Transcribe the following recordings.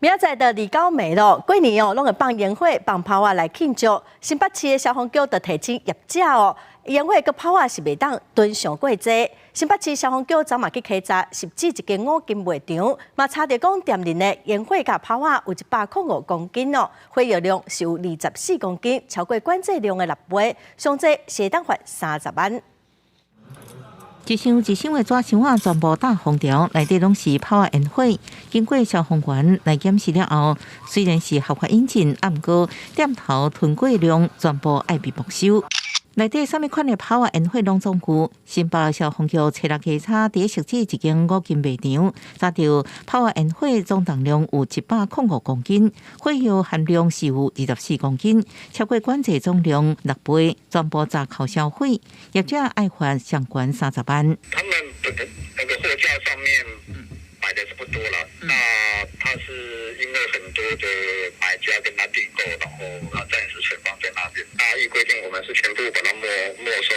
明仔載就二九暝囉，過年哦，攏會放煙火、放炮仔來慶祝。新北市的消防局就提醒業者哦，煙火佮炮仔是袂當囤傷過濟。新北市消防局昨嘛去稽查，汐止一間五金賣場，嘛查著講店內的煙火佮炮仔有105公斤哦，火藥量是有24公斤，超過管制量的六倍，上濟是會當罰30萬。一箱一箱的紙箱仔全部罩封條，內底攏是炮仔煙火。經過消防員來檢視了後，雖然是合法引進，啊毋過店頭囤過量全部愛被沒收。內底啥物款的炮仔煙火攏總有。新北消防局初六稽查，佇汐止一間五金賣場，查著炮仔煙火總重量有105公斤，火藥含量是有24公斤，超過管制總量六倍，全部查扣銷毀，業者愛罰上懸30萬。他們的那個貨架上面擺的是不多了，那他是因為很多的買家跟他訂購，然後他暫時存放在那邊。那依規定，我們是全部把它沒收，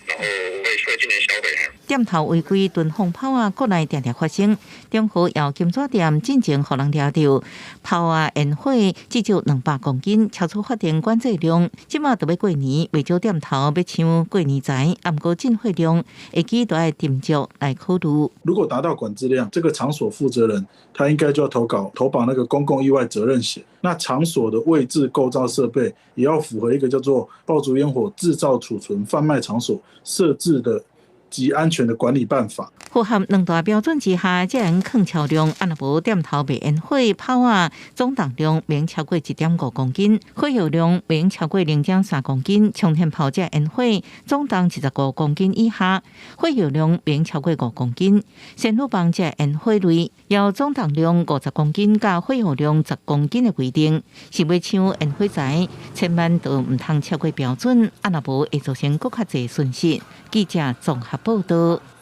然後會進行銷毀。店頭違規囤放炮仔，國內定定發生。中和窯金紙店進前予人掠著炮仔煙火至少200公斤，超出法定管制量。這馬就欲過年，袂少店頭欲搶過年財，啊毋過進貨量會記都愛斟酌來考慮。如果達到管制量，這個場所負責人他應該就要投保投保那個公共意外責任險。那場所的位置、構造設備也要符合一個叫做爆竹煙火製造、儲存、販賣場所設置的及安全的管理辦法。符合兩大標準之下，才會囥超量。啊，若無店頭賣煙火炮仔，總重量免超過1.5公斤，火藥量免超過0.3公斤。沖天炮這煙火總重25公斤以下，火藥量免超過5公斤。仙女棒這煙火類要總重量50公斤佮火藥量10公斤的規定，是欲搶煙火財，千萬都毋通超過標準，啊，若無會造成閣較濟損失。記者綜合報道。